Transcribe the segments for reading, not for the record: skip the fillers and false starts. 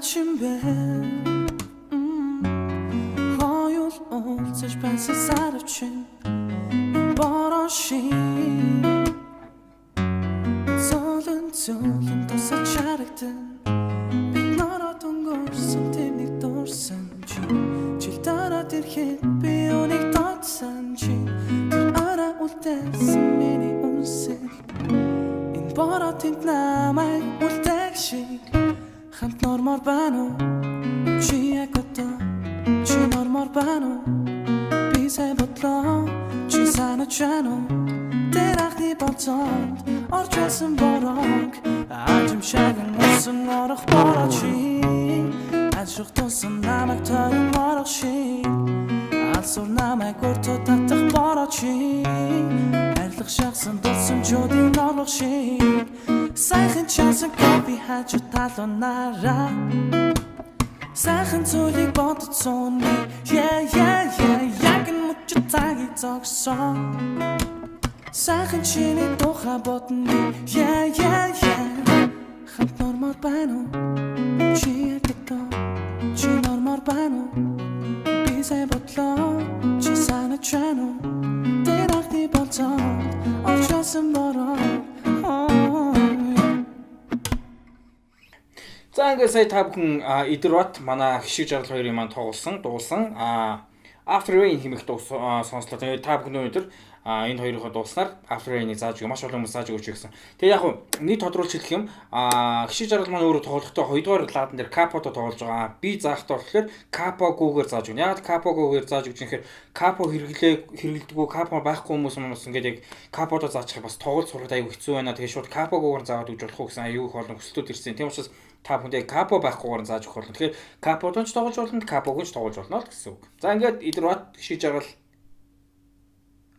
Яач юм бэ? Хоёул уулзаж байсан сарвчин бороо шиг зөөлөн зөөлөн тусаж харагдан. Бид нараа дөнгөрсөн тэр нэг дурсан чи жил дараа ирэхэд би үнийг додсон чи тэр араа үлдээсэн миний үнсэл. Энэ бороо тэнд намайг үлдээх шиг хамт нормоор байна уу? Чи яг одоо чи нормоор байна уу? Би сайн бодлоо, чи санаж байна уу? Тэр анхны болцоонд орж байсан бороог ажимшааг усан орох бороо чи ажих тусам намайг тойрон орох шиг алсуур намайг өртөө татах бороо чи арилах шахсан дурсамжуудын орлого шиг сайхан чансан кофе хажуу талуунаараа сайхан зүйлийг бодсон би. Yeah, yeah, yeah, яг нь мөчид цагийг зогсон сайхан чиний тухай бодно би. Yeah, yeah, yeah, хамт нормоор байна уу? Чи яг одоо чи нормоор байна уу? Би сайн бодлоо, чи санаж байна уу? Тэр анхны болцоонд орж байсан бороо. Oh, yeah. За, ингээд сая та бүхэн Идэрбат манай хишиг жаргал хоёрын маань тоглосон, дуулсан After Rain хэмээх дуу сонслоо. Тэгээд та бүхэн өнөөдөр энэ хоёрынхоо дууснаар After Rain-ыг зааж өгөө. Маш олон хүмүүс зааж өгөөч гэсэн. Тэгээд яг хуу нэг тодруулж хэлэх юм. Хишиг жаргал маань өөрөө тоглохдоо хоёрдугаар ладан дээр capo-то тоглож байгаа. Би заахтаа болохоор capo-гүйгээр зааж өгнө. Яг capo-гүйгээр зааж өгч юм гэхээр capo хэрэглэдэггүй, capo байхгүй хүмүүс маань бас ингээд яг capo-то заачих бас тоглож сурахад аюу хэцүү байна. Тэгээд шууд capo-гүйгээр заагаад өгч болох уу гэсэн аюу их олон хүсэлтүүд ирсэн. Тийм учраас та бүхэнд яг capo байхгүйгээр зааж өгөх болно. Тэгэхээр capo-дон ч тоглож болно, capo-г ч тоглож болно л гэсэн үг. За, ингээд Идэрбат, хишиг жаргал,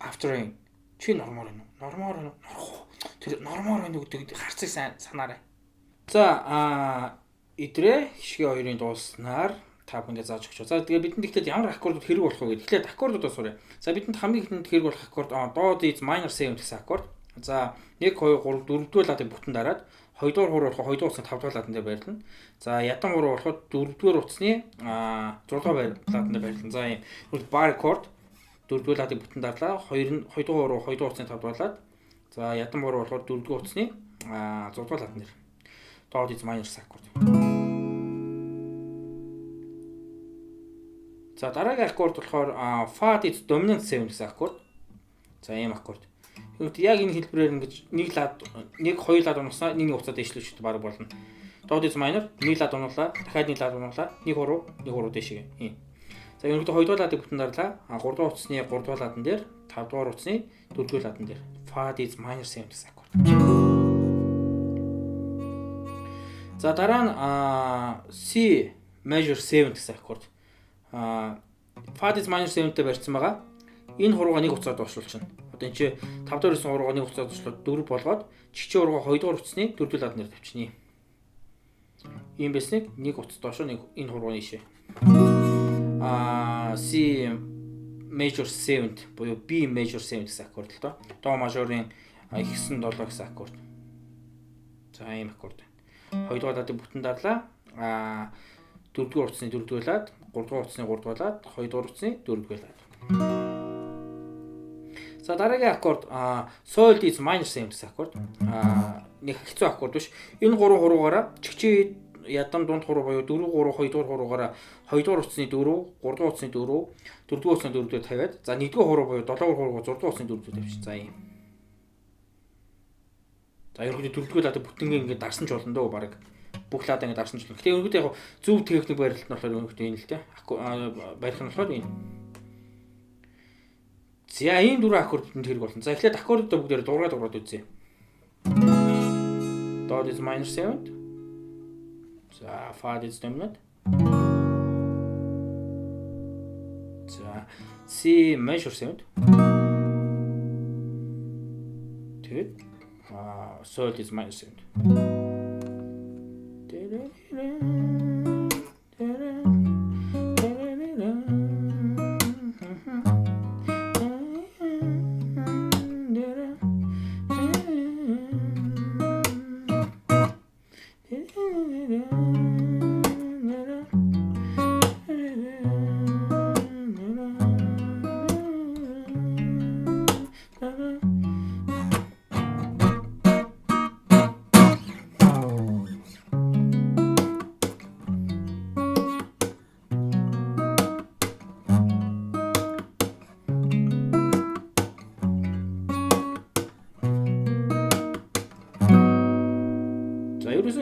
After Rain. Чи нормоор байна уу? Нормоор байна уу? Норох. Тэр нормоор байна уу гэдэг харцыг сайн санаарай. За, идрээ хишгийн хоёрын дууснаар та бүхэндээ зааж өгч. За, тэгээ бидэнд ихтэй ямар аккордууд хэрэг болох вэ гэдэг. Тэгэхээр аккордуудаа суръя. За, бидэнд хамгийн ихэнд хэрэг болох аккорд до диез minor 7 гэсэн аккорд. За, 1 2 3 4 дугаар ладыг бүтэн дараад 2 дугаар хуруу болохоор 2 дугаар утасны 5 дугаар ладан дээр байрлана. За, ядан хуруу болохоор 4 дугаар утасны 6 дугаар ладан дээр байрлана. За, ийм. Тэгвэл bar chord 4 дугаар ладыг бүтэн дарлаа. 2 2 дугаар хуруу 2 дугаар утасны 5 дугаар лад. За, ядан хуруу болохоор 4 дугаар утасны 6 дугаар ладан дээр. До диез minor аккорд. За, дараагийн аккорд болохоор fa диез dominant 7 гэсэн аккорд. За, ийм аккорд. Тэгвэл яг энэ хэлбэрээр ингэж нэг лад нэг хоёр лад унуулсаа нэг нэг уцаа дээшлүүлж баг болно. До диез minor нэг лад унуулаа, дахиад нэг лад унуулаа, нэг хуруу, нэг хуруу дээшээ. Ийм. За, ерөнхийдөө хоёр дугаар ладыг бүтэн дарлаа. 3 дугаар утасны 3 дугаар ладан дээр, 5 дугаар утасны 4 дугаар ладан дээр fa диез minor 7 гэсэн аккорд. За, дараа нь C major 7 гэсэн аккорд. Fa диез minor 7-тэй барьсан байгаа. Энэ хурууга нэг уцаар доошлуулчихна. Одоо энэ чи 5 дугаар 9 хурууга нэг уцаар доошлоод 4 болгоод чигчээ хурууга 2 дугаар утасны 4 дугаар ладан дээр тавьчихна. Ийм байсныг нэг утас доошоо нэг энэ хурууны ишээ. C major 7 буюу B major 7 гэсэн аккорд л доо. До мажорын ихсэн 7 гэсэн аккорд. За, ийм аккорд. Хоёрдугаар ладыг бүтэн дарлаа. Дөрөвдүгээр утасны дөрөвдүгээр лад, гуравдугаар утасны гуравдугаар лад, хоёрдугаар утасны дөрөвдүгээр лад. За, дараагийн аккорд Sol диез minor 7 гэсэн аккорд. Нэг хэцүү аккорд биш. Энэ гурван хуруугаараа чигчээ ядан дунд хуруу буюу 4 3 2 дугаар хуруугаараа 2 дугаар утасны 4, 3 дугаар утасны 4, 4 дугаар утасны 4 дээр тавиад, за, 1 дугаар хуруу буюу 7 дугаар хуруугаа 6 дугаар утасны 4 дээр тавьчих. За, ийм. За, ерөнхийдөө 4 дугаар ладыг бүтэнгээ ингээд дарсан ч болно дөө, баг. Бүх лад ингээд дарсан ч болно. Гэтэ ерөнхийдөө яг зөв техник барилт нь болохоор ерөнхийдөө энэ л дээ. Барих нь болохоор энэ. За, ийм дөрвөн аккорд бидэнд хэрэг болно. За, эхлээд аккордуудаа бүгдээр дургаад дургаад үзье. Do диез minor 7. За, fa диез dominant. За, C major 7. Тэгээд Sol диез minor 7.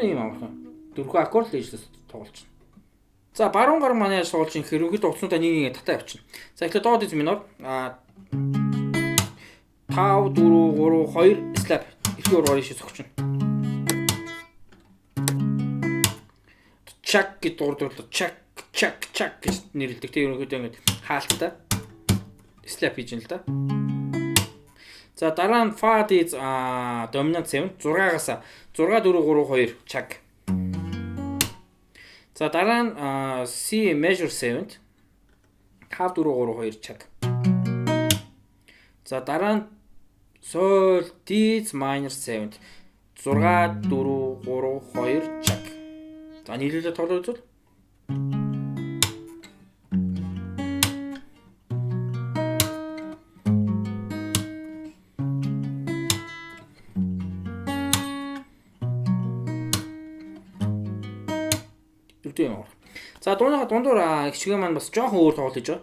Ерөөсөө ийм амархан. Дөрвөн аккорд л ээжлээс тоглолцно. За баруун гар маань яаж тоглож юм гэхээр ерөнхийдөө утаснуудаа нэг нэг татаа явчихна. За эхлээд до диез минор 5 4 3 2 slap эрхийн ургаар ийшээ цогчно. Чак гэж дурдвал чак чак чак гэж нэрлэдэг. Тэг ерөнхийдөө ингэж хаалттай slap хийж юм л да. За дараа нь fa диез dominant 7 6-аас 6 4 3 2 чаг. За дараа нь C major 7 5 4 3 2 чаг. За дараа нь Sol D minor 7 6 4 3 2 чаг. За нийлүүлээ тоглоод үзвэл Нүдэ юм. За дууныхаа дундуур хичгээ маань бас жоохон өөр тоглож хийж байгаа.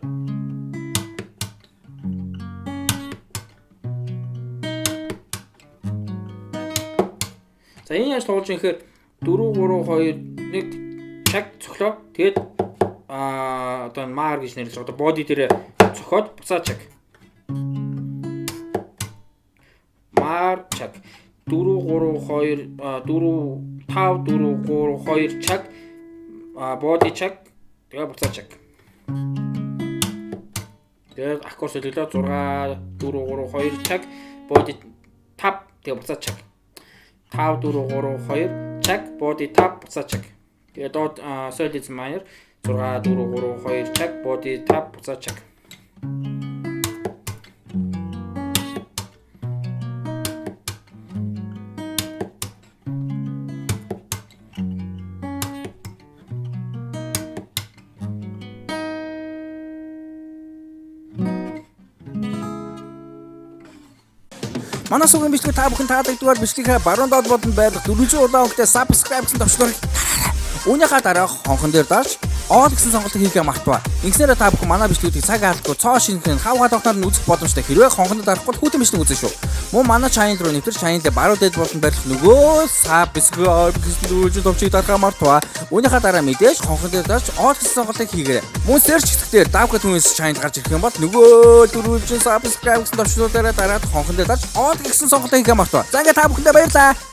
За энэ яаж тоглож юм гэхээр 4 3 2 1 чаг цохлоо. Тэгээд одоо маар гэж нэрлэж байгаа. Одоо боди дээр цохоод буцаа чаг. Маар чаг. 4 3 2 4 5 4 3 2 чаг. Боди чаг. Тэгээ буцаа чаг. Тэгээд аккорд солиглоо 6 4 3 2 чаг. Боди 5 тэгээ буцаа чаг. 5 4 3 2 чаг, боди 5 буцаа чаг. Тэгээ доод sol is minor 6 4 3 2 чаг, боди 5 буцаа чаг. Манай сувгийн бичлэг та бүхэн таалагдвал бичлэгээ баруун доод болон байрлах 400 улаан өнгөтэй subscribe гэсэн товчлуурыг дараарай. Үүнийхээ дараа хонхон дээр дарж all гэсэн сонголтыг хийхээ мартваа. Ингэснээр та бүхэн манай бичлэгүүдийг цаг алдахгүй цоо шинэхэн хав халуухнаар нь үзэх боломжтой. Хэрвээ хонхонд дарахгүй бол хүйтэн бичлэг үзэн шүү. Мөн манай channel руу нэвтэр channel-ийн баруун дээд болон байрлах нөгөө subscribe гэсэн дөрвөлжин товчийг дарахаа мартваа. Үүнийхээ дараа мэдээж хонхон дээр дарж all гэсэн сонголтыг хийгээрэй. Мөн search хэсгээр Давка Twins channel гарч ирэх юм бол нөгөө дөрвөлжин subscribe гэсэн товчлуур дээр дараад хонхон дээр дарж all гэсэн сонголтыг хийхээ мартваа. За ингээд та бүхэндээ баярлалаа.